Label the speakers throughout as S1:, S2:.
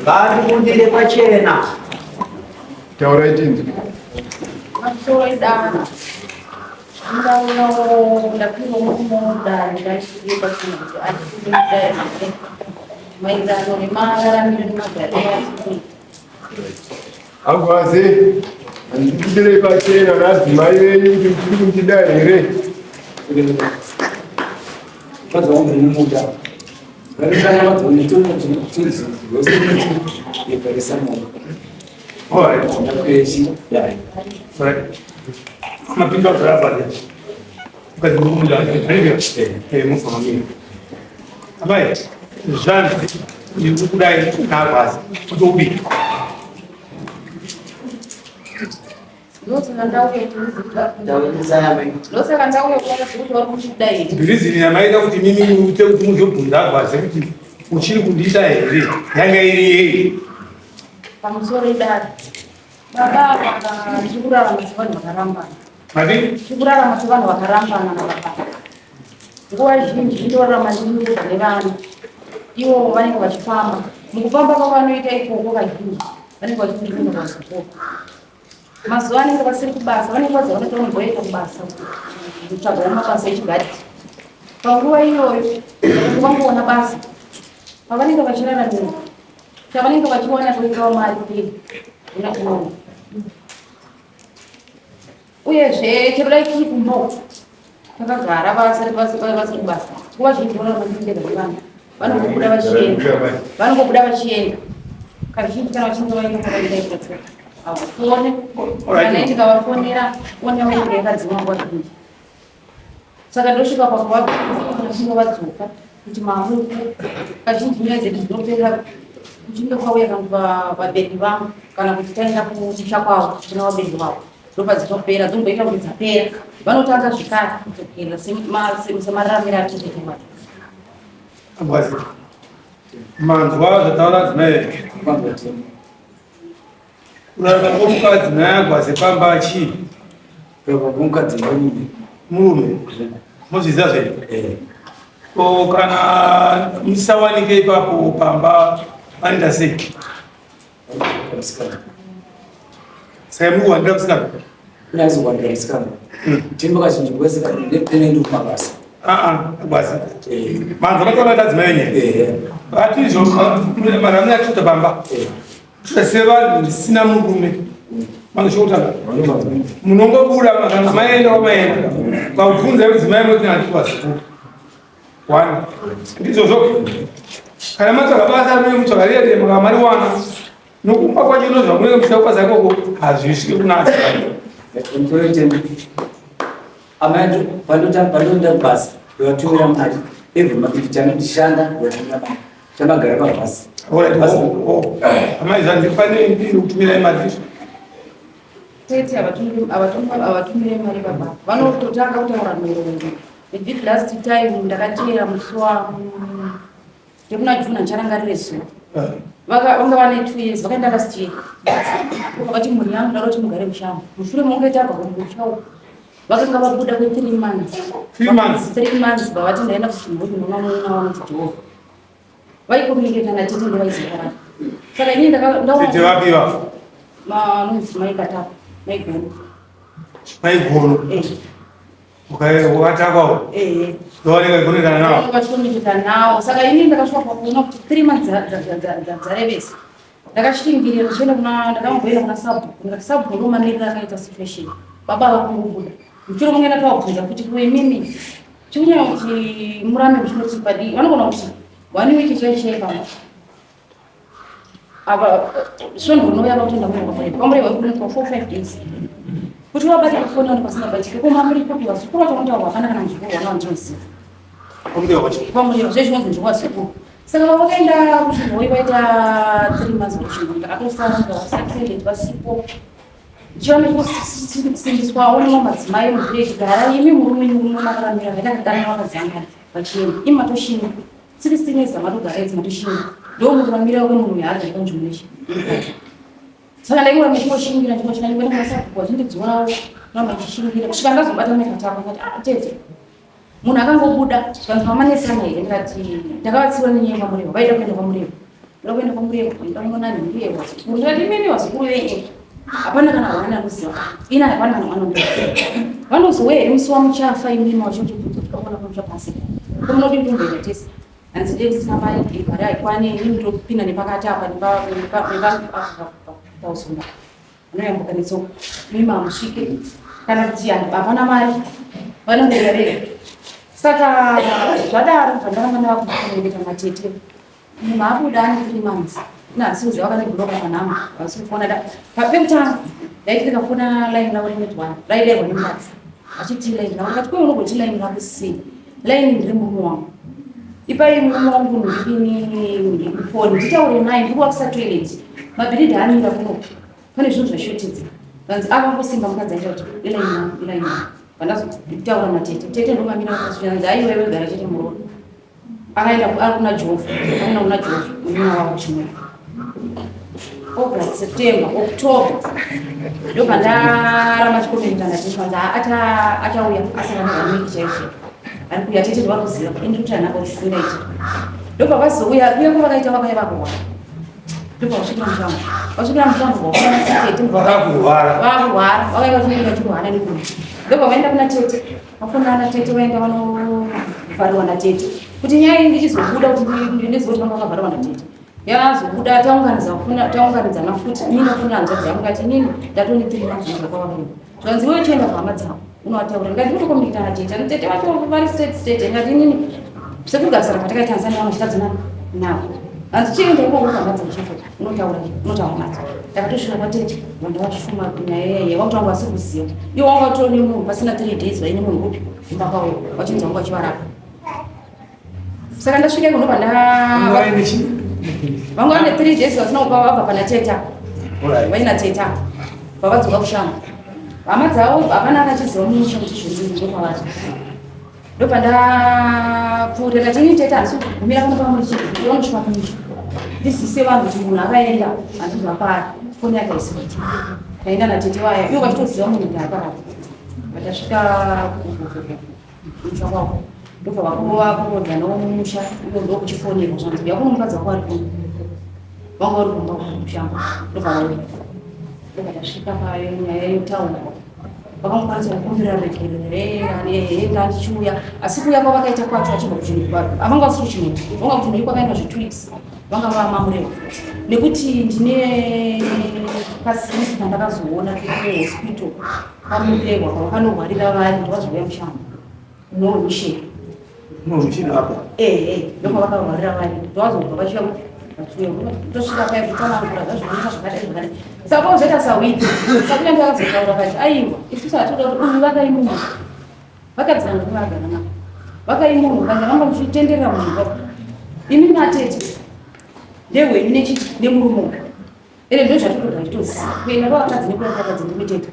S1: Ngatibudire pachena.
S2: Taurai tinzwe.
S3: Pamusoro idana. Ndauyawo ndapihwa murume wangu dare ndaisvike pachena kuti andikude kudai maererano nemararamiro nemagariro atiri.
S2: Agwaze, handikudirei pachena naadzimai venyu kuti muchiri kundida here?
S4: Mukadzi wangu ndinomuda. Varisana vadzoni chitomo chinzi rose kuti yegarisa mwana.
S5: Alright.
S4: Ndakuechi. Yeah.
S5: Alright. Mapinda zvayabva. Mukadzi ndinomuda. Eh, mufana mimi. Amai, zvanzi ndiri kudai nagwazi kuti ubike.
S3: Ndosaka ndauya kuona kuti vari kuchida here.
S5: Reason yamaita kuti mimi muite kuti muzobvunza agwazi kuti uchiri kundida here yanga iri yei?
S3: Pamusoro idare. Baba ava tiri kurarama sevanhu vakarambana.
S5: Madii?
S3: Tiri kurarama sevanhu vakarambana nababa. Nguva zhinji ndorarama ndiri nevana. Ivo vanenge vachifamba. Mukufamba kwavanoita ikoko kazhinji vanenge vachikuenda kwazikoko. Mazuva anenge vasiri kubasa vanenge vazi vanoita vamboenda kubasa kutsvaga mabasa echigadhi. Panguva iyoyo vanenge vangoona basa pavanenge vachiraramira chavanenge vachiwana kuingawo mari kudii una kuona uyezve chero dai tiri kumba uku takagara vasari vasiri kubasa nguva zhinji vanoramba ndikugeza nevana vanongobuda vachienda vanongobuda vachienda kazhinji kana vachinge vaenda kwavaenda ikoko havafone kana ndikavafonera foni yavo inenge yakadzima nguva zhinji Saka ndosvika pakuvachinge vadzoka kuti mamuko kazhinji nyaya dzedu dzinopera kuchinge kwauya vabereki vangu kana kuti taenda kumusha kwavo kuna vabereki vavo ndopadzinopera dzomboita kuti dzapera vanotanga zvekare kudzokera semararamiro atinoita mari.
S5: Manzwa zvataura dzimai. Kurarama kwomukadzi naye pamba chii?
S4: Kurarama kwomukadzi murume.
S5: Murume. Mozviziva zvenyu?
S4: Eh.
S5: Ko kana musawanike ipapo pamba panoita sei?
S4: Musikana.
S5: Saka muri kuwandira musikana?
S4: Kunyazi kuwandira musikana. Timbo kazhinji kwese ndine kumabasa.
S5: Ah ah, basa.
S4: Eh.
S5: Manzwa vataura tadzimai nyaya.
S4: Eh.
S5: Vati izvo maramira atuta pamba.
S4: Eh.
S5: Sevanhu ndisina murume manoshokuta munongobuda kana maenda kwamaenda vakubvunza mudzimai moti handikwaziku one ndizvozvo kana matsvaga basa rine mutsvaga riye mukamariwana nokumba kwacho nozvamunenge muchida kubasa ikoko hazvisviki kuna
S4: Amai pandoenda kubasa ndovatumira mari every month ndishanda ndovatumira mari chamagara pabhasi.
S5: Amai zvanzi pane ndiri kutumirai mari izvo.
S3: Tete havatumire mari baba vanototanga kutaura nhoroondo. The last time ndakateera musi wa ndekuna June handicharangarire zuva. Vanga vane 2 years vakaenda last year. Vakati mhuri yangu ndada kuti mugare mushango. Mushure monge tabva kumusha uku vakanga vabuda kwe 3 months.
S5: 3 months.
S3: 3 months vavati ndaenda kuchimhuri ndinoona murume wangu Jehovha. Vaicommunicate natete ndovaiziva. Saka inini ndakaona
S5: Tete vapi ivavo?
S3: Vanonzi mai Katapa, mai Gono.
S5: Mai Gono.
S3: Eh.
S5: Wakatakwawo?
S3: Eh.
S5: Ndowanenge kuonekana nawo?
S3: Vachicommunicate nawo. Saka inini ndakasvika pakuona kuti 3 months dzarevesa. Ndakashingirira ndichienda kuna ndakamboenda kuna sabhuku ndikati sabhuku ndo mamiriro akaita situation. Baba vakungobuda. Mushure munge ndakavabvunza kuti ko imimi chikunyanya kuti murambe muchinoti padii vanogona kuti one week chai chai pamba. Apa svondo rinouya vakutoenda kuenda kwamurehwa. Kwamurehwa kunoitwa 4 5 days. Kuti vabate pafoni vanhu pasingabatike ko mamuri kupi vazukuru vacho vanotaurwa hapana kana muzukuru wana wandinoziva.
S5: Kwamurehwa kwacho.
S3: Kwamurehwa zvezvi zvinonzi ndewazukuru. Saka vakaenda kuchinhoyi vaita 3 months kuchinhoyi ndakatofara vasatended vasipo. Ndichiona kusimbiswawo nemamadzimai muvillage gara imi murume murume makaramira vaita kudana vakazangana vachienda imi matoshinga 16 years amatogara idzi matoshinga ndo mururamira wemunhu uyu haagari panzvimbo nechi saka ndaingoramba ndichingoshingira ndichingoshinga ndingoenda kumasabhuku vachindidzorawo ramba ndichishingira kusvika ndazobata mekatako ndikati ah tete munhu akangobuda zvikanzi mamanesana here ndikati ndakavatsiura nenyaya yekwamurehwa vaida kuenda kwamurehwa. Ndoda kuenda kwaMurehwa, ndoda kunoona Murehwa. Zukuru ndikati imimi vazukuru venyu hapana kana hwana anoziva. Ina hapana kana hwana anoziva. Vanozouya here musi wamuchafa imimi wacho kuona pamusha pasi. Ko munodi kutomboenda tese. Hanzi dei kusina mari mari haikwane inini ndopinda nepakati apa nepa nepa nepa pauzumba. Anoyambuka netsoka. Mimi hamusvike kana kuti hapana mari. Vanongoenda vega. Saka zvadaro zvandaramba ndavakuita matete. Munhu abuda ane 3 months. Nhasi uziva vakandibloka panhamba. Havasi kufona da. Pekutanga ndaiti ndikafona line ravo rinoti one raidairwa nemukadzi. Achiti line ravo ndikati kwe unogoti line rako sei? Line ndiri murume wangu. Ipai murume wangu ndipini foni nditaure naye ndiri kuwakisa toilet. Mabhiridha amira kuno. Pane zvinhu zvashotedza. Vanzi akangosimba mukadzi aita kuti line rangu line rangu. Pandazotaura natete. Tete ndomamira vakasvika aiwa iwe gara chete muroad. Akaenda ari kuna Jovha, akaenda kuna Jovha munin'ina wavo Chimwera. August, September, October ndobva ndaramba chikomenta ndati kwanza achauya asina one week chaizvo ari kuuya tete vari kuziva ini kuti hanako chisingaiti ndobva vazouya kuya kwavakaita vakauya vakurwara ndobva vasvikira mushango vasvikira mushango tete
S5: vakurwara
S3: vakurwara vakauya vachinenge vachirwara nekuri ndobva vaenda kuna tete Vafonera natete vaenda vanovhariwa natete kuti nyaya iyi ndichizobuda kuti ndizive kuti vanga vakavhariwa natete yazobuda taunganidza taunganidzana futi ini ndafonera hanzvadzi yangu ngati inini ndatone three months ndobva kwavaviri zvanzi iwe uchienda kuhama dzavo unovataurira ngati kutokomunikita natete ani tete vacho vari state state ngati inini sekugarisana kwatakaita hanzani vamwe chitadzana navo hanzi chienda ikoko kuhama dzavo chete unotaura unotaura nadzo ndakatosvika kwatete vanhu vashuma nyaya yaiye vakuti vanga vasiri kuziva iwo wanga watori nemunhu pasina three days vaine munhu upi kumba kwavo vachinzi vanga vachivarapa saka ndasvika iko ndobva vanga vane three days vasina kupa vabva pana teta vaina teta vavadzoka kushamba hama dzavo hapana akachiziva musha kuti zvinzi ndokwavari Ndopandapfuurira ndati ini tete handisi kugumira pano pamwe chete ndinonosvika kumusha ndizivise vanhu kuti munhu akaenda handizwa paari foni yake haisi kuita ndaenda natete vaya ivo vachitoziva munhu kuti ari pakati vatasvika kumusha kwavo ndobva vakurodza nomusha ivo ndokuchifonerwa zvanzi uya kuno mukadzi wako ari kuno vanga vari kumba kumushango ndobva vauya ndobva tasvika payo nyaya yotaurwa Vakamukwanisa kukumbira ruregerero ehe ndandichiuya asi kuuya kwavakaita kwacho achibva kuchinhu avanga vasiri kuchinhu vanga kuchinhu kwakaenda zvetwo weeks vanga vamamurewa nekuti ndine kasisi kandakazoona kuhospital pamurewa pavakanorwarira vari ndovazouya mushango norusheni
S5: Norusheni apa
S3: ehe ndokwavakarwarira vari ndovazobva vachiuya tosvika paya kutsanangura zvazvinoita zvakadai zvakadai saka pakuzoita sawiti sakunyange vakazotaura vati aiwa isusu hatinoda kuti uyu vakai munhu vakadzana ndokuva vagara navo vakai munhu vanga vanga muchitenderera munhu imi matete ndehwenyu nechiti nemurume uyu Ende ndo zvatinoda titoziva kuenda kwavakadzi nekuda kwavakadzi ndimitete.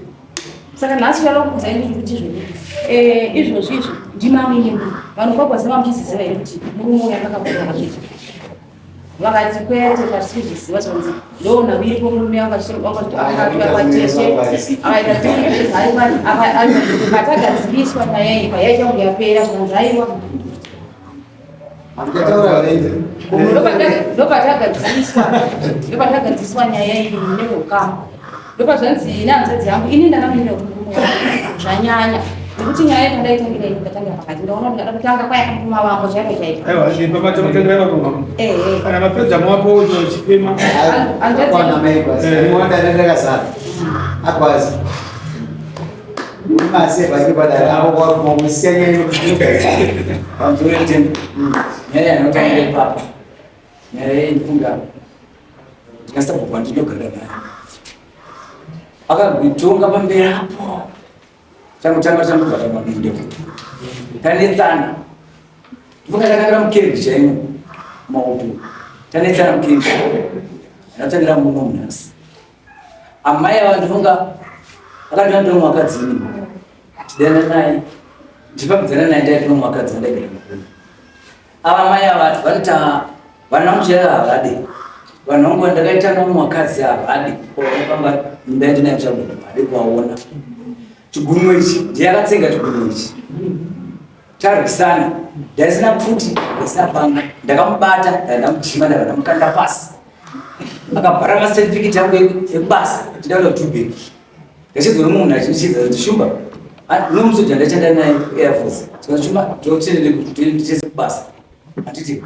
S3: Saka nhasi chada kukudzai ndiri kuti izvozvi eh, izvozvi izvi ndimamini vanhu kwakwaziva muchiziziva here kuti murume uyu akakabuda akazviita vakati kwete hatisi kuzviziva zvanzi ndoona iripo murume akauya kwatete akaita patagadziriswa nyaya iyi payaita kunge yapera zvanzi aiwa Ndopatagadziriswa nyaya iyi neukama ndopazvanzi ini hanzvadzi yangu ini ndakamirira kuti murume wangu zvanyanya nekuti nyaya yandaitangira ini ndatangira pakati ndaona kuti ndada kutanga kwaya kumavambo chaiko chaiko
S5: Aiwa, zvipa matanga ipapo.
S3: ehe
S5: Kana mapedza mwapo ucho chipema.
S3: hanzvadzi
S4: Akwana mai basi. Mwanda ndakasara. Akwazi.
S6: Pamusoro yetende nyaya yanotaura ipapo nyaya yendifunga ndingasabva kwandinogara naye akanditonga pamberi apo changotanga changobata mabinde tanetsana ndifunga takangira mukereji chaimo maopo tanetsana mukereji anotangira muno munhasi Amai ava ndifunga akandira ndiro mwakadzi ini. Chidana naye. Ndifambidzana naye ndai ndiro mwakadzi ndaigara mukuru. Ava mai ava vanoita vana muchera havade. Vanhu vangu ndakaita no mwakadzi havade. Pamba ndaenda naye muchagudo havade kuvaona. Chigunwe ichi ndiye akatsenga chigunwe ichi. Tarwisana. Ndaisina pfuti, ndaisina panga. Ndakamubata, ndandamujima, ndakandamukanda pasi. Akabhara macertificate angu ekubasa ndida kuenda kuJubek. Ndachizwa nomumwe munhu achindichiedza kuti Shumba, nomusoja ndachanda naye kuAir Force. Saka Shumba ndotendere kuti ndichese kubasa. Handiti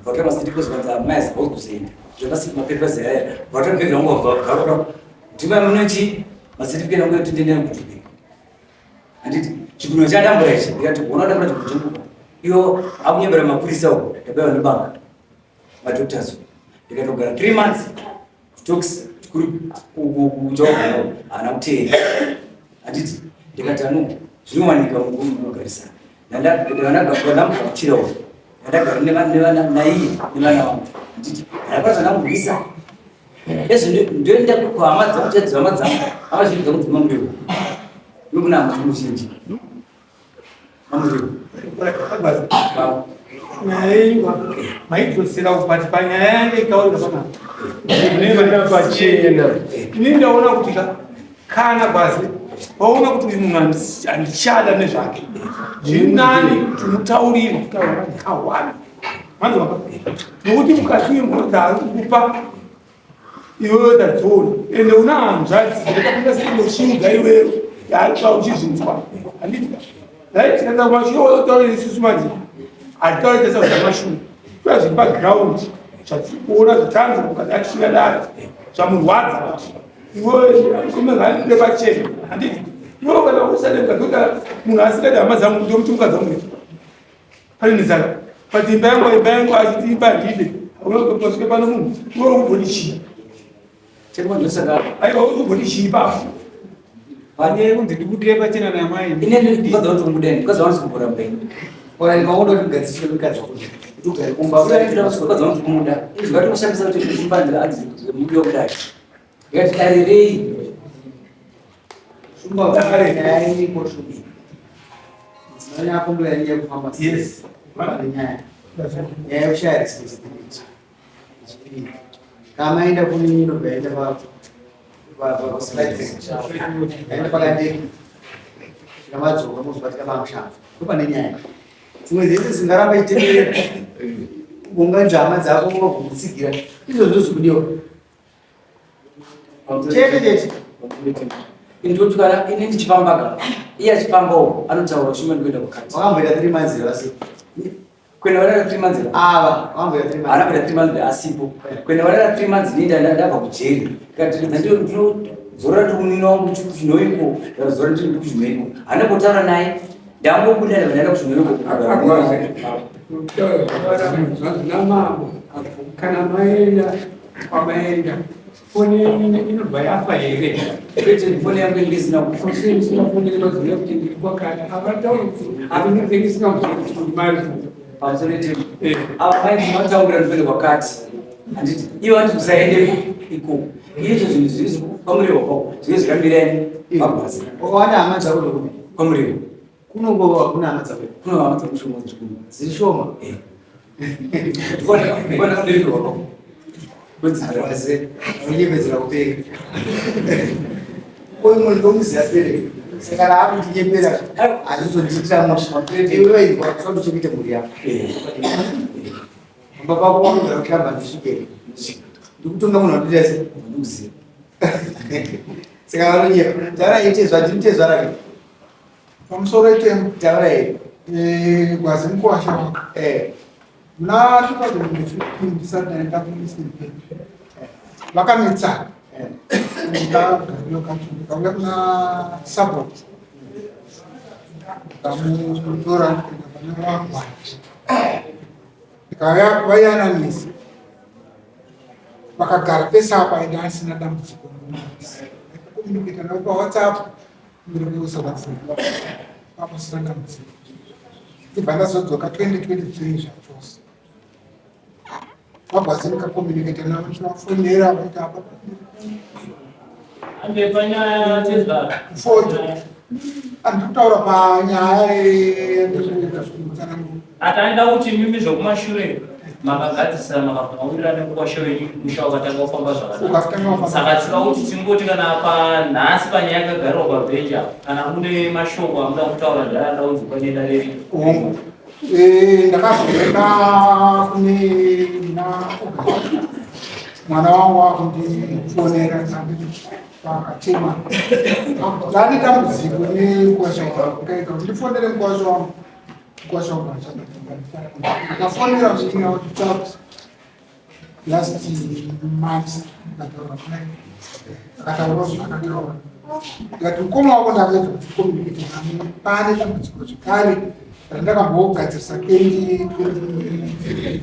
S6: vatora macertificate zvikanzi amai hauzi kuzoenda. Zvakasika mapapers aya. Vatora bhegi rangu vabva ndima munochi macertificate angu ekuti ndiende kuJubek. Handiti chigunwe chadambura ichi ndikati uona kudambura chigunwe changu. Iyo akunyebera mapurisa uko ndabaiwa nebanga. Madoctors ndikatogara 3 months kutox chikuru kuchaogara haana kuteera. Handiti ndikati ano zvinowanika mukugarisana. Ndandamugamuchira uko ndandagara nevana naiye nevana vangu. Handiti hapana zvandamurwisa. Ezvo ndoenda kuhama dzangu chaidzo hama dzangu hama zhinji dzangu dzemamuriwo. Ndokuna hama dzangu zhinji. Mamuriwo.
S5: Nyaya yenyu maidzosera kubati panyaya yange itaurika
S2: panapa. Pachena.
S5: Ini ndaona kuti kana bhazi waona kuti uyu munhu handichada nezvake. Zviri nani kuti umutaurire kutaura Manzwa baba? Nokuti mukadzi uyu mhuri dzaari kukupa iwewe tadziona ende una hanzvadzi dzakapinda seindochiudza iwewe yaari kuva uchizvinzwa handiti right tikaenda kumashure wototaura isusu manje hatitauri tese zvamashure toya zviri paground zvatiri kuona zvatanzwa mukadzi achisvika dare zvamurwadza kuti iwewe kumezvaide pachena handiti iwewe kana usade mukadzi wekara munhu asingadi hama dzangu ndomuti mukadzi wangu Pane nzara. But imba yangu imba yangu achiti imba handide. Unozosvika pano munhu iwe uri kuboni chii? Aiwa uri kuboni chii ipapo?
S7: Pane yekunzi ndibudire pachena namai.
S6: Ini ndikadza kuti mudeni, ndikadza kuti kumboramba ini.
S4: Ora ndikaona kuti mugadziswe mukadzi wako. Kuti ugare kumba.
S6: Ndikadza kuti kumuda. Izvi vatokushamisa kuti kumba ndiri mudiwa kudai. Ndikati darirei.
S4: Shumba vakare nyaya iriko shumba. Mudzimai yako ndo yanyanya kufamba sei?
S5: Yes.
S4: Pane nyaya. Nyaya yekushaya responsibility. Chipiri. Kana maenda kune inobva yaenda pa pa pa slide. Yaenda pakadeki. Svika madzoka mozobatika mamushamba. Ndo pane nyaya. Dzimwe dzese dzingaramba ichitenderera. Kuunganidza hama dzako vokutsigira. Izvozvo zvikudiwa. Chete chete.
S6: Ndoti kana ini ndichifamba ka iye achifambawo anotaura shuma ndikuenda kukati.
S4: Wakamboita 3 months here vasi?
S6: Kuenda varara 3 months.
S4: Ava wakamboita 3 months.
S6: Haana kuenda 3 months asipo. Kuenda varara 3 months ini ndabva kujeri. Ndikati ndinozorora ndiri munini wangu kuchinoiko ndazorora ndiri kuchinoiko. Haana kutaura naye. Ndangobuda ndabva ndaenda kuchinoiko.
S7: Namambo kana maenda kwamaenda foni yenyu inobva yafa here?
S6: Kwete, foni yangu inenge isina kufa.
S7: Foni isina foni inoziva kuti ndiri kwakati. Havatauri kuti havinenge isina kuziva kuti kuri mari.
S6: Pamusoro yetemu. Ava mai ndinotaurira ndipende kwakati. Handiti ivo vati usaende ikoko. Izvo zvinhu zviri kwamurewa kwako. Zviri zvakamirai pabasa.
S4: Wakawana hama dzako ndokupi?
S6: Kwamurewa.
S4: Kunongova hakuna hama dzako.
S6: Kuno hama dzangu shoma dziri kuno.
S4: Dziri shoma?
S6: Eh. Ndikona ndakaberekerwa kwako.
S4: Waze, unyepedzera kupenga. Uyu munhu ndomuziva sere. Saka kana akutinyepera hazvizondiitira mushe. Iwe wainzwa kuti uchengete mhuri yako. Pamba pako wakugara kushamba ndisvike. Ndikutonga munhu wandida sei?
S6: Ndikuziva.
S4: Saka vanonyepa. Taura itezva ndinitezva rake.
S8: Pamusoro itemo.
S4: Taura here.
S8: Eh, gwazi mukuwasha wako.
S4: Eh.
S8: Muna 2015 ndisati ndaenda kuEastern Cape. Vakanetsana. Ndakagariyo kacho ndikauya kuna Sabot. Ndikamutora kuenda pane wagwaji. Ndikauya vayananisa. Vakagara pese apa ende asina dambudziko. Ndikakomuniketa navo paWhatsApp. Ndiri kuSouth Africa. Pasina dambudziko. Ndibva ndazodzoka 2023 zvachose. Vabvazi ndikakomuniketa navo ndinovafonera vaita apa.
S9: Ande panyaya tezvara.
S8: Foto. Andiri kutaura panyaya yandiri
S9: Ataenda kuti mimi zvokumashure makagadzisana makabva nekukwasha wenyu musha ukatanga kufamba zvakanaka. Saka tinoda kuti tingoti kana panhasi panyaya yakagarirwa pabhenji apa kana mune mashoko amuda kutaura ndara ndaunzikwa nedare rino.
S8: Hongu. Eh, ndakazoenda kune muna August. Mwana wangu wakundifonera ndanditi pakachema ndane dambudziko nemukwasha wangu, ndikaita kuti ndifonere mukwasha wangu, mukwasha wangu achakafonera munin'ina kuti chaps last month ndataura kudai, akataurawo zvaakataura. Ndikati mukoma wako ndakaedza kuti communicate nami, pane dambudziko zvekare randakambogadzirisa 2020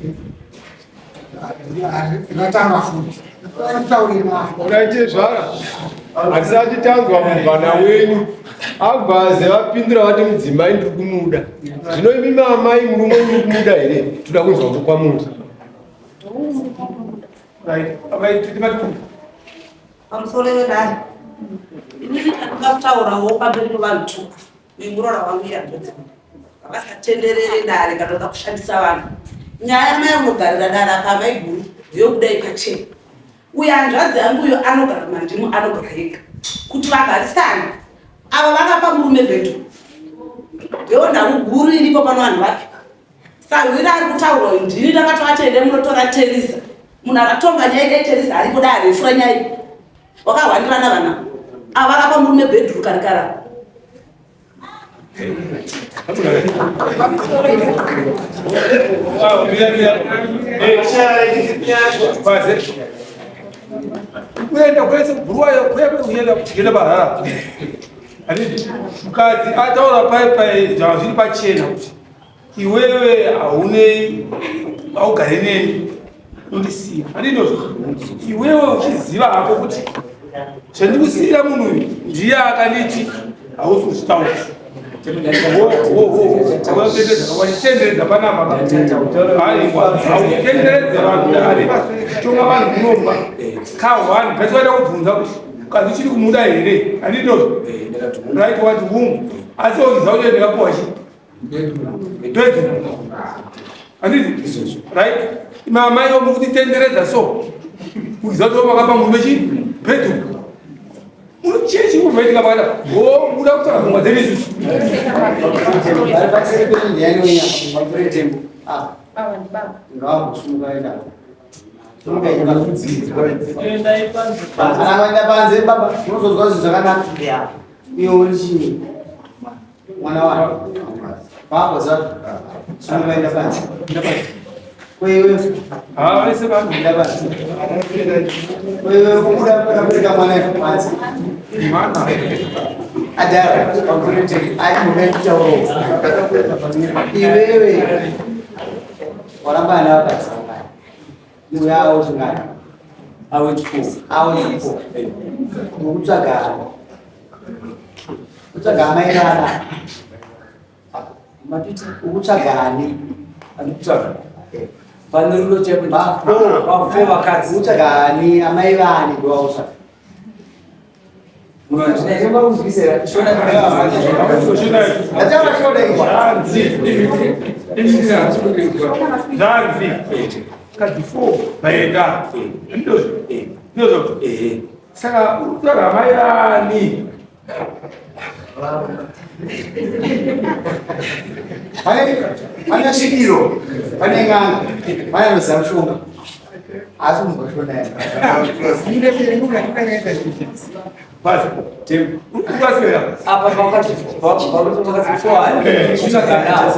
S8: ratanga futi taure naye.
S2: Unaite zvara hatisati tanzwa mubvana wenyu abvaze vapindura vati mudzimai ndiri kumuda. Zvino imi amai murume uri kumuda here? Toda kunzwa kubva kwamuri.
S5: Right. Amai, titi mati
S10: Pamusoro wedare, inini ndinoda kutaurawo pamberi pevanhu tu uyu muroora wangu ihanzvadzi ngavasatenderere dare kana kuda kushandisa vanhu. Nyaya mai unogarira dare apa amai guru ndeyokudai pachena. Uyu hanzvadzi yangu uyo anogara kumandimu, anogara ega kuti vagarisane. Ava vakapa murume bedroom, ndiyo nhau guru iripo pano vanhu vapi sahwira ari kutaurwa uyu. Ndini ndakatovatende munotora Teresa, munhu akatonga nyaya idai Teresa ariko dai arefura nyaya iyi wakahwandirana vana ava vakapa murume bedroom kare kare.
S5: Kuenda kwese kubhuruwayo kuya kuenda kuenda parara. Handiti mukadzi ataura pai pai zvava zviri pachena kuti iwewe haunei haugare neni undisiya. Handindozvo iwewe uchiziva hako kuti zvandikusiyira munhu uyu ndiye akanditi hausi kuzvitaura. Wachitenderedza panapa, aiwa, hautenderedze vanhu dare, tonga vanhu munomba ka one ngativaida kubvunza kuti kazi uchiri kumuda here. Handindozvo? Right, wati hungu, asi oziva kuti ndikapuwa chi bedroom. Handiti right, mama ivo mukutitenderedza so kuziva kuti makapa murume chi bedroom chechi kumaitika pakada o muda kutaura pfungwa dzedu isusu.
S4: Vari paseri penyu ndiani wenyu apa? Pamusoro tembo. Ah,
S3: Baba ndibaba.
S4: ngavambosumuka enda. Sumuka enda.
S9: Endai panze.
S4: Kana vaenda panze baba, unozonzwa zvinhu zvakanaka. Iwe uri chii? Mwana wani? Baba zvapo. Sumuka enda panze. Enda panze. Kwewe.
S5: Ah, vese vanhu.
S4: Enda panze. Kwewe kubuda kubereka mwana panze.
S5: Mwana.
S4: Adara. Ai munoitawo. Iwewe. Waramba ana vakadzi vangani? Iwe awo chingani?
S6: Awe chikuru.
S4: Awo chikuru. Mukutsvaga kutsvaga amai vana.
S6: Matiti
S4: Ukutsvaga ani?
S6: andikutsvaga. Pane rudo chaipo pafo vakadzi.
S4: Ukutsvaga ani? Amai vani ndowakutsvaga.
S6: Munhu andina shona.
S4: Ndataura shona iyi.
S5: Zvanzi zvanzi kadzi four vaenda. Ndozvo ndozvo. Saka uri kutsvaga amai vani?
S4: Pane svikiro, pane n'anga, pane anoziva mushonga. Asi kunzwa shona yako.
S5: Basi ukaswera
S6: Apa pakati pakati four kutsvaga nawo.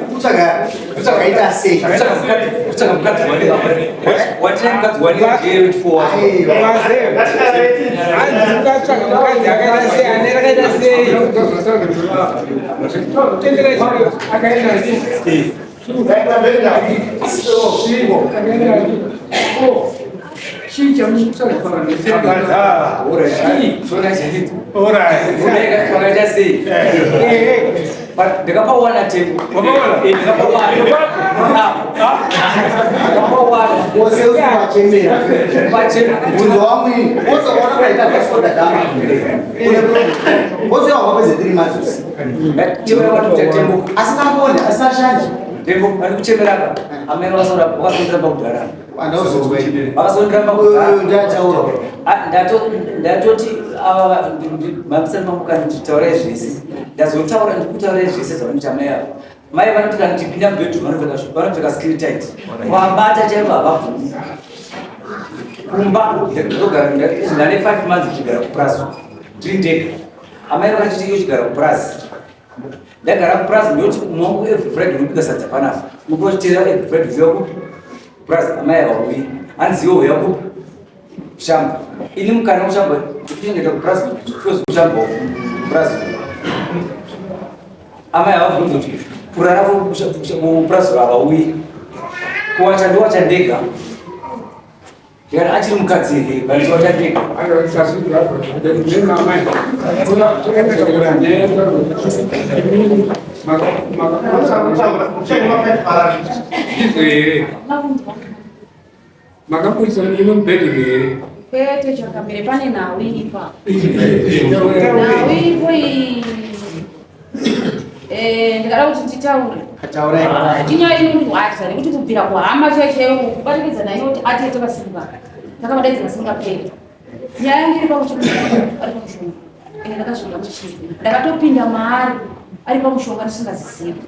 S4: Kutsvaga kutsvaga ita sei?
S6: Kutsvaga mukadzi wanenge watine mukadzi wanenge ndiye four.
S4: Aiwa.
S7: Hanzi ukatsvaga mukadzi akaita sei, ane rakaita sei, tendera chiro akaenda sei, akaenda chii chamukutsvaga?
S6: Shona chaidzo.
S5: Alright.
S6: Wakaita sei? Ndakapawana tembo.
S5: Wakawana?
S6: Ndakapawana. Ndakapawana.
S4: Wose usipachemera.
S6: Pachena.
S4: Mubvunzo wangu ini, wozoona kuita vasoda dama. Une problem. Wose wapedza 3 months.
S6: Chemera kwatikuita tembo.
S4: Asina mbone, asina shanje.
S6: Tembo, ari kuchemera apa. Amene vakasondiramba kudhara.
S4: Andozozwe.
S6: Vakasondiramba
S4: Uyu
S6: kudhara.
S4: ndataura.
S6: Ah, ndatoti ava mamisani mangu kana nditaurai zvese, ndazotaura ndikutaurai zvese zvavanoita mai ava. Mai vanoti kana tipinda mubedroom vanopfeka skin tight, wabata chaivo havabvumi. Kumba ndogara ndane 5 months ndichigara kupurazi ndiri ndega. Amai vakachiti iyo chigara kupurazi. Ndagara kupurazi ndoti umongu every Friday unobika sadza panapa. Unopochitera every Friday uchiuya kupi? Kupurazi amai havauyi. Hanzi iwe uya kupi? Kushamba. Ini mukana kushamba kuchengeta kupurazi kutozi kushamba kupurazi. Amai havabvunzi kuti kurara kupurazi havauyi. Kuwacha ndowacha ndega. Ndikati achiri mukadzi here? Vanoti wacha ndega.
S7: Makaburitsa imwe mubhedhuru here?
S3: Kwete chakamire pane nhau iripo apa. Nhau iripo iyi eh, ndikada kuti nditaure. Inyaya inondirwadza nekuti kubvira kuhama chaiyo chaiyo kubatikidza nayo kuti atete vasimuka. Takavadaidza vasingaperi. Nyaya yangu iri pakuti ari pamushonga. Ende ndakazviona kuti ndakatopinda maari ari pamushonga ndisingazizivi.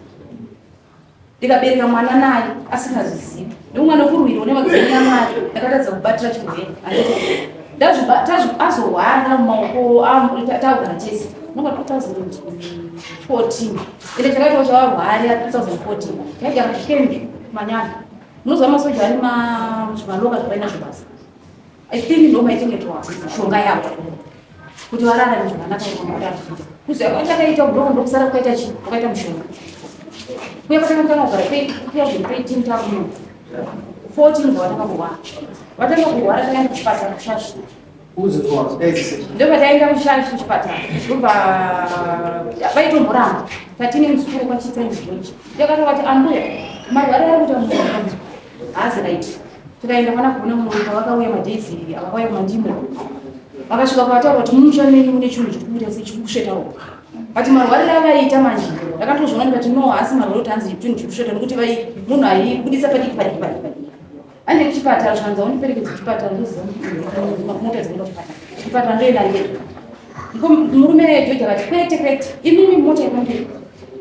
S3: Ndikabereka mwana naye asingazvizivi. Nemwana wekurwirwa nemadzimai amwari ndakatadza kubatira chirwere. Azorwara mumaoko takugara tese. Nonga 2014. Ende chakaitawo chavarwara 2014. Taigara kuchikembe manyana. Munoziva masoja ane zvimaloka zvavainazvo basa. I think ndo maichengetwa mishonga yavo kuti vararame zvakanaka kuziva kwatakaita kudoko ndokusara kukaita chii kwakaita mushonga kuya kwatanga kutanga kugara kuya zviri 13 takuno 14 ndo vatanga kurwara vatanga kurwara takaenda kuchipatara kushashi ndopataenda kushashi kuchipatara ndobva vaitomboramba tatine muzukuru kwachitsa inzigonji ndakatavati ambuya marwariro ari kuita munhu haazi right Tikaenda kwana kuona mumwe pavakauya madays avakauya kumandimo vakasvika kwataura kuti mumusha menyu mune chinhu chiri kuita sechikusveta ropa but marwariro avaiita manje ndakatozviona ndikati no haasi marwariro kuti hanzi chinhu chiri kusveta nekuti vai munhu aibudisa padiki padiki padiki padiki ande kuchipatara zvikanzi aundiperekedze kuchipatara ndoziva mota dzinoenda kuchipatara chipatara ndoenda ndega murume George akati kwete kwete imimi mota yepamberi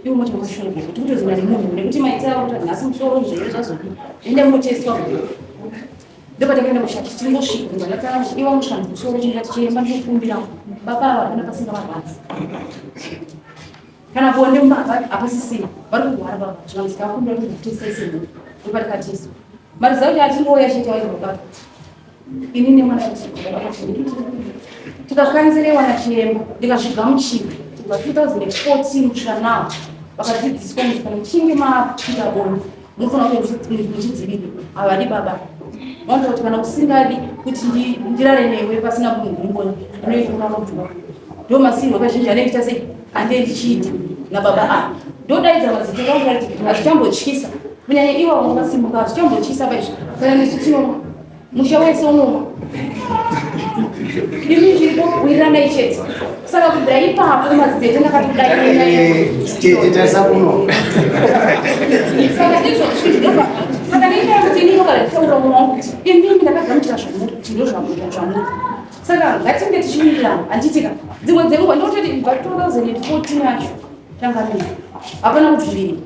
S3: iwo mota yemashure kuti kutoziva nemunhu nekuti maitira kuti nhasi musoro zvayo zvazodii ende munotestwa ndopatakaenda kushati tingosvika ndatara iwa mushanzi musoro chingati chiremba ndinokumbira baba ava hapana pasingavarwadzi kana bonde mumba hapasisina vari kurwara baba zvikanzi takumbira kuti kutestai semunhu ndopatikatestwa mari dzacho atingouya chete waizobaba ini nemwana tikakanzerewa nachiremba ndikazvigamuchira kubva 2014 kusvika now vakadzidziswa kuti kana muchinge mapinda bonde munofanira kunge muchidzivirira havadi baba vanoita kuti kana usingadi kuti ndirare newe pasina munhu urimboni unoita unanobvuka ndo masirwo kazhinji anenge sei andee ndichiita nababa a ndodaidza madzitete angu kuti hazvichambotyisa kunyanya ivo vangasimuka hazvichambotyisa paizvi kana nesu tinomwa musha wese unomwa imi zviripo wiriranai chete saka kubvira ipapo madzitete ndakatodai
S4: tarisa kuno
S3: saka izvo zvinobva saka ndinoita kuti ini ndogara ndichitaura mumwe wangu kuti imimi ndakagamuchira zvamuri kuti ndozvamuri saka ngatinge tichiwirirana handitika dzimwe dzenguva ndototi kubva 2014 yacho tangamira hapana kudzivirira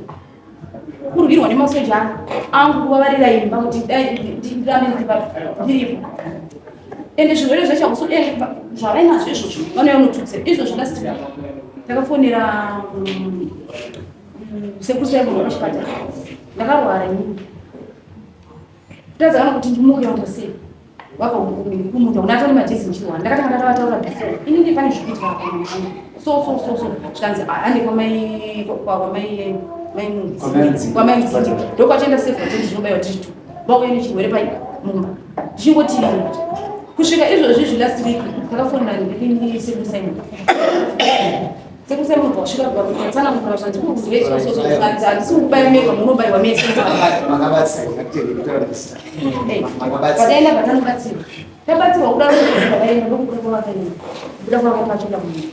S3: kurwirwa nemasoja angu angu kuvavarira imba kuti ndirambe ndiripo ende zvirwere zvacho hakusi zvavainazvo izvozvo vanouya unotutsira izvozvo ndasitira takafonera sekuru saivonwa kuchipatara ndakarwara inini kutadza kana kuti ndimuke wata sei wabva kumunda unatoni majezi ndichirwara ndakatanga ndakavataura before inini pane zviri kuitika pamwana so so so so zvikanzi hande kwamai kwamai kwamai mudzindi ndokwatienda safe vatoti zvinobaiwa tiri two vauya nechirwere pai mumba ndichingoti kusvika izvozvi izvi last week takafonera sekuru Simon sekuru Simon wasvika tsanangura zvanzi kuzwe handisi kubaya mega munobaiwa mese vakaenda vatanobatsirwa tabatsirwa kudaro vakaenda ndokubuda kwavakaenda kubuda kwavakaenda munhu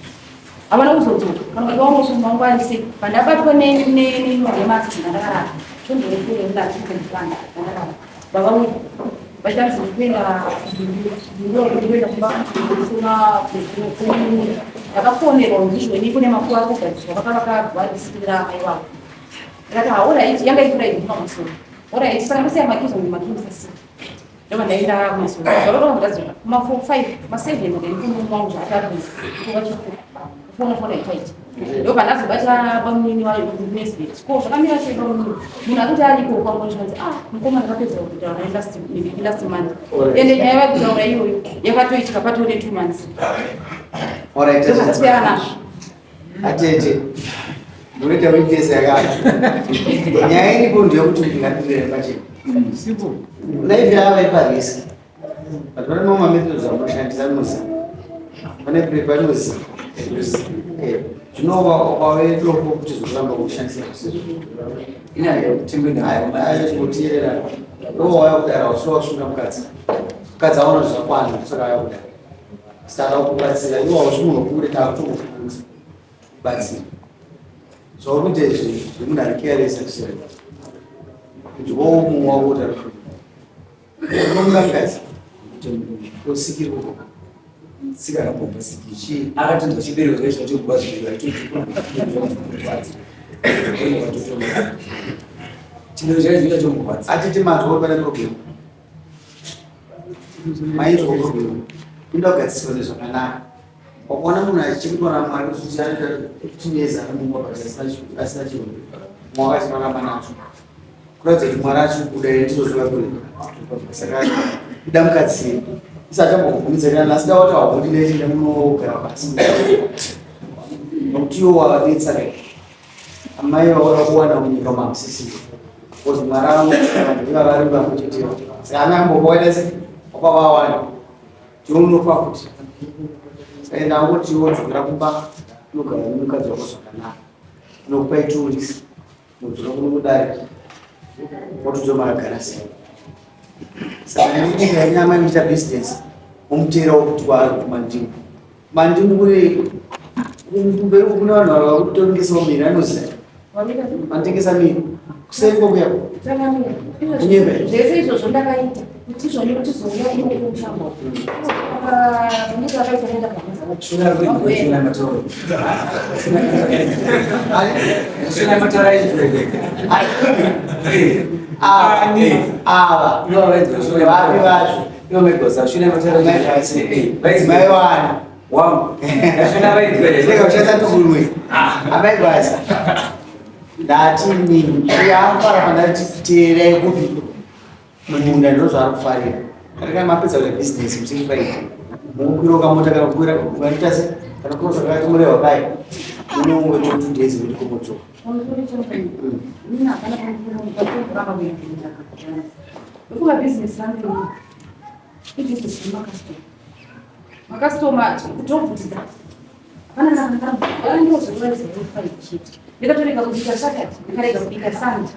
S3: havana kuzodzoka kana kuti vangosumangwanise pandabatwa nemasina ndakarara chondorekurendaachiendipanda ndakarara baba uyu vachitanzi kuenda kuenda kumba ndakafonerwa ndizvoni kune makuva ari kugadzirwa vakavakagwarisira mai vavo ndikati haoraiti yanga iri kuraidi pamusoro oraiti saka ndosiya makizo makizo sasii Ndobva ndaenda kumasoro. Zvarova ndadzoka kuma 4 5 ma 7 ndaifunga murume wangu zvaakadii kufona fona itaita. Ndobva ndazobata bamunini wayo Nesbet. Ko zvakamira sei bamunini? Munhu akuti ariko kwangu zvanzi ah mukoma ndakapedza kutaura naye last maybe last month. Ende nyaya yakutaura iyoyo yakatoitika patone 2 months.
S4: Alright.
S3: Ndobva ndasiyana nazvo.
S4: Atete. Munoita witness yakati. Nyaya iripo ndeyekuti ndingatirere pachena.
S5: Simple.
S4: Life yava ipa risk. But pane mamwe mamethods amunoshandisa anoziva. Pane prepa anoziva. Eh, Zvino ukave doko kuti zvokuramba kushandisa zvisizvo. Kutierera. Iwe wauya kudara usina wasunga mukadzi. Mukadzi aona zvakwana saka auya kudara. Saka kubatsira iwe hausi munhu wekure takutokuudza. Kubatsira. Zvauri kuita izvi zvemunhu ari careless achira. Kuti wowo mumwe wako kuti ari unomuda mukadzi. Usikirwa.
S6: Sika rakobva siki. Akatinzwa chibereko chake chinotokuba zvibereko chibereko chake chinotomurwadza.
S4: Atiti manzwa pane problem. Mainzwa problem. Inoda kugadziswa nezvakanaka. Wakaona munhu achichengetwa naMwari kuti mumwe asina chirwere. Mumwe akachirarama nacho. Kuratidza kuti Mwari achikuda here ndizvo zvakakure. Saka ida mukadzi isati ambokubvumidza kana nhasi da wati haudi ndaitinda munogara pasi. Nokuti iwo wavanetsa kai. Amai vaona kuwana munyika mamusisiri. Because Mwari anokuti vanhu ivava vari vakuchetera. Saka amai ambopa waita sei? Wakavawana. Tiunofa kuti. Saka enda angoti wodzokera kumba unogara nemukadzi wako zvakanaka. Unokupai 2 weeks. Unodzoka kuno kudare. Wotodzwa makagara sei. Saka nekuti yenyama inoita business womuteerawo kuti kwaari kumandimu. Mandimu kune kumberi kune vanhu vari vakutotengesawo miri anoziva. Vanotengesa miri. Kuseri kokuya. Kunyepe.
S3: Zvese izvozvo ndakaita kuti izvoni kuti zouya ikoko kushambo. Ndakaita akaita
S6: Shona shona matoro. Shona matoro aizvozvo.
S4: Ava. Vapi vacho.
S6: Ivo maigwasa shona matoro
S4: Mai wana.
S6: Wangu. Shona vaizwa.
S4: Rega uchasa tukunwe. Amai gwasa. Ndati nini. Uyafara pandati teerai kupi. Munda ndozvaari kufarira. Kana kana mapedza kuita business musi Friday. Mukukwira ukamota kana kukwira ukaita se kana kurosa kakati murewa kai. Unongo to 2 days kuti kumudzoka.
S3: Ndofunga bhizinesi rangu inini ibhizinesi remakastoma. Makastoma kutobvutidza hapana ndozvinoratidza ndikatorega kubika Saturday ndikarega kubika Sunday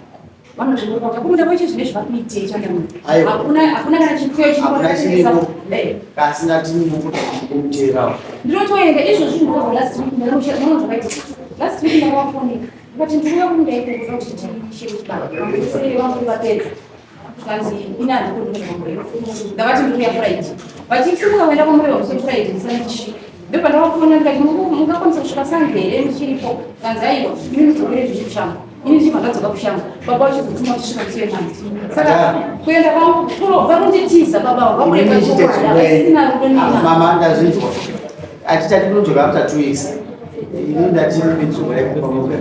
S3: vanozvinoka kumunda kwacho zvinezvi vakuitei chandamunhu
S4: Aiwa.
S3: hakuna hakuna kana chipfuyo
S4: Hakuna chiripo.
S3: Eh.
S4: Kasi ndati mukuteerawo.
S3: Ndinotoenda izvozvi ndinobva last week ndinoona zvakaitika. Last week ndakavafonera ndikati ndikuuya kumunda ikoko kuti tishe chibaba sei vangu vapedza zvikanzi ini handikoni kuenda kwamurehwa ndakati ndikuuya Friday vachisimuka kuenda kwamurehwa musi weFriday ndisati ndisvika ndobva ndavafonera ndikati mungakwanisa kusvika Sunday here ndichiripo zvikanzi aiwa ini ndidzokere zvichi kushango ini ndichibva ndadzoka kushango baba vachizotuma tichisvika musi weMonday saka kuenda kwangu kurobva kunditiza baba vamurega chokwadi havasina rudo nemwana.
S4: Mama ndazvinzwa. Hatitati kunodzoka after 2 weeks. Ini ndati ndidzoka kumba moga.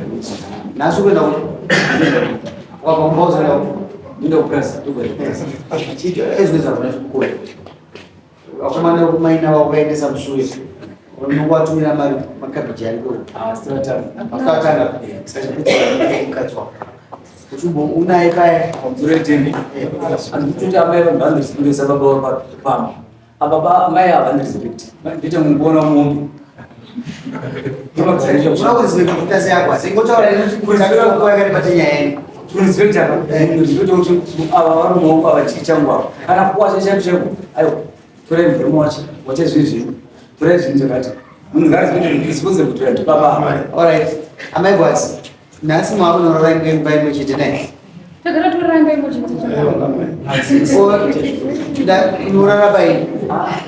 S4: Nhasi kuenda ku wabva kumba uzoenda ku
S6: Ndoenda kupurazi, ndogara kupurazi.
S4: Chiito ezvinezva kuna chikoro. Vakomana vekumaina vakuvaendesa musuwe. Unongovatumira mari makabhiji ariko.
S6: Ah, sitatanga.
S4: Vasatanga saka chipedza mukadzi wako. Kuti unaye paya.
S6: Pamusoro yetembe. Andikuti amai vanhu vandirespectesa baba vapamba. Apa ba amai havandirespect. Ndite munguona mombe.
S4: Unokuziva kuti asi yako asi ingotaura inoti yakareba nyaya yenyu.
S6: Kurespect apa. Respect kuti ava vari mumaoko ava chii changu ava. Kana kuwasha chaiko chaiko. Aiwa. Torai murume wacho. Wacha zvinhu zvenyu. Torai zvinhu zvakati. Munhu ngaarespect responsible kutora ndi baba ava.
S4: Alright. Amai Gwasi. Nhasi mwakunorora imba imwe chete naye.
S3: Tagara toramba imwe chete
S4: Unorara pai?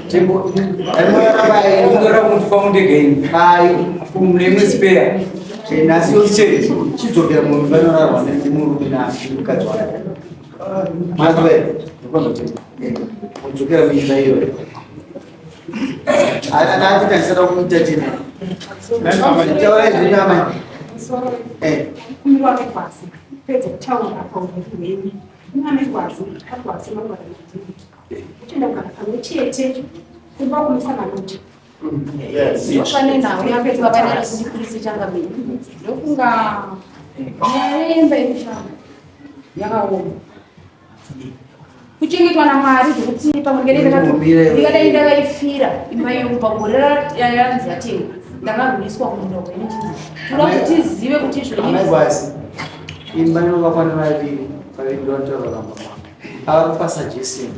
S6: Tembo.
S4: Unorara pai?
S6: Unorara kuti pamundege ini.
S4: Pai.
S6: Kumune spare.
S4: Nhasi chidzokera mumba inorarwa nemurume namukadzi wake. Mazwe. Kudzokera muimba iyoyo. Ati tarisada kuita chena. Taurai zvenyu amai.
S11: Kumira kwegwazi pedza kutaura paurwere hwenyu umamegwazi agwazi mangwana madini uchienda kugara pamwe chete kumba kumusanganocha.
S3: Pane nhau yapedzwa padare kundipurisa changamire. Ndofunga nyaya yeimba yekushanda yakaoma. Kuchengetwa naMwari zvekuti pamwe ndingadai ndakaifira imba iyo pagore yayanzi yatengwa ndakarwiswa kumunda kwenyu chinzi toda kuti tizive kuti izvo
S4: Amai Gwazi, imba inovakwa nevaviri, vaviri ndovanotaura vamba mavo. Pavakupa suggestion,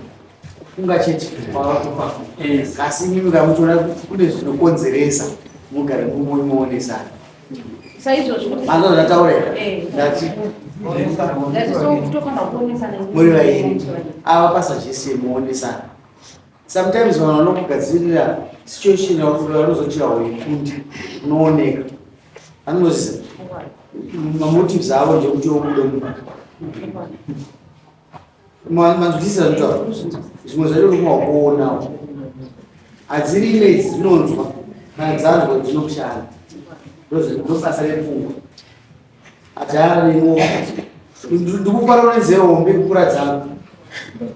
S4: kufunga chete kwavakupa. Asi imimi kamuchiona kune zvinokonzeresa mugare muonesana.
S3: Saizvozvo kuti
S4: Manzwa zvataura here?
S3: Eh.
S4: Ndati
S3: Ndati so tofanira kuonesana.
S4: Muri vairi ava pasuggestion muonesana. Sometimes vanhu vanokugadzirira situation vanozochira huikundi unooneka. Vanoziva mamotives avo ndekuti obude mumba. Manzwisisa zvinotaura zvimwe zvacho uri kuwakuonawo. Hadziri ine idzi dzinonzwa kana dzanzwa dzinokushanda. Ndobasa repfungwa. Adhara nemo ndikufara unenzeve hombe kupfuura dzangu.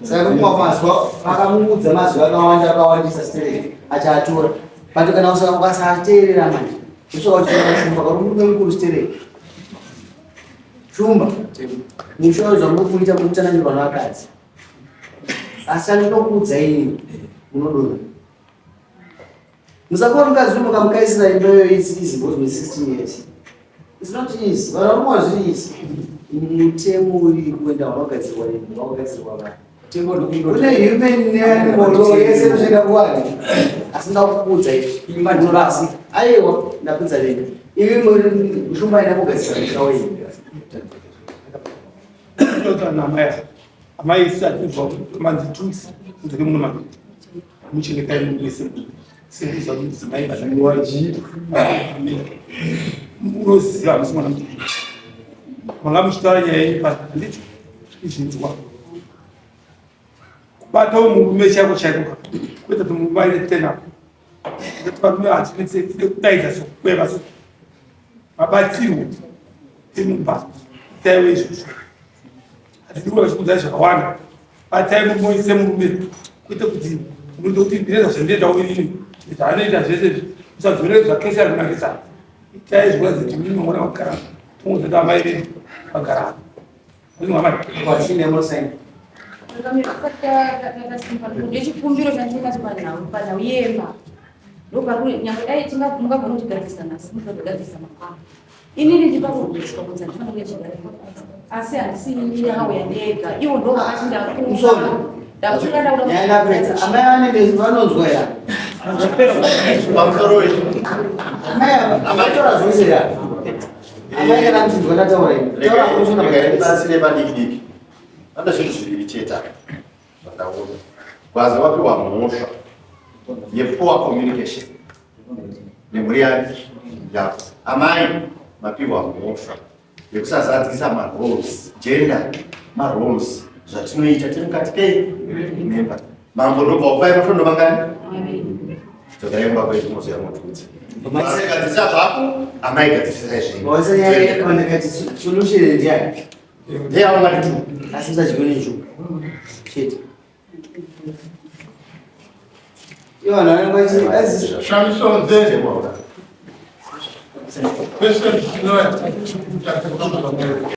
S4: Saka ndokumwa mazwa vakamuudza mazwi akawanda akawandisa stereki achatora. But kana ukasateerera manje usvika uchitora shumba kana murume mukuru stereki. Shumba musha zvamuri kuita muri kutanangirwa nevakadzi. Asi andinokuudza ini munodonha. Musakuva mukadzi uyu mukamukaisira imba iyoyo it's easy because we're 16 years. It's not easy. Vanhu vanomwa zviri easy. Mutemo uri kuenda wakagadzirwa nini wakagadzirwa vanhu. Kune human neanimal law yese inoshanda kuvanhu. Asi ndakukuudza izvi.
S6: Imba ndinorasi.
S4: Aiwa ndapedza nini. Imi muri shumba ina kugadzira musha wenyu.
S5: Ndinotaura naamai ava. Amai isu atinobva manzi 2 weeks mudzoke muno manje. Muchengetai munhu wese sekuziva kuti mudzimai basa munoziva hamusi mwana mudiki. Manga muchitaura nyaya yenyu pano handiti izvinzwa. Kubatawo murume chaiko chaiko kwete kuti murume aite turn up. Kuti varume hatinetse tide kudaidza sokukweva so. Mabatsirwo emumba itaiwo izvozvo. Hatidi kuva vachikuudzai zvakawanda. Batai mumoise murume kwete kuti munoda kuti ndinoita zvandoitawo inini zvaanoita zvese izvi musadzorere zvakesari kuna kesari. Itai zvikuratidza kuti imimi mangwana makugara tongoziva kuti amai vedu vagara apa.
S3: Ndechikumbiro chandinacho panhau yemba ndoparuri nyangwe dai mungagona kutigadzirisa nhasi mukagadzirisa mangwana inini ndipakurwiswa kunzi handifanira kuchigara asi handisi inini ndakauya ndega ivo ndo vakati
S4: Musoro.
S3: ndakura ndakuda
S4: Nyaya ndapedza. Amai vanenge vanonzwa ya.
S12: Pamusoro wechi.
S4: Amai ava vatora zvose ya. Amai kana muchinzwa ndataura ini. Taura kumusoro
S12: Regai ndibatsire padiki diki. Pane zvinhu zviviri chete apa zvandaona. Gwazi wapiwa mhosva yepoor communication nemhuri yake yako. Amai mapiwa mhosva yekusazadzisa maroles, gender maroles zvatinoita tiri mukati kei memba. Mambo ndobva wapai matondo mangani? Dzokerai kumba kwedu mozoya motiudza. Basa gadzirisa zvako, amai gadzirisai zvenyu.
S4: Waisa nyaya yakaoneka kuti solution ndiyani?
S12: Ndeyavo vari two.
S4: Asi musadyiwe nenzvumbu. Chete. Ivo vanhu vanenge vachi azi
S13: Shamiso nzeve. Question.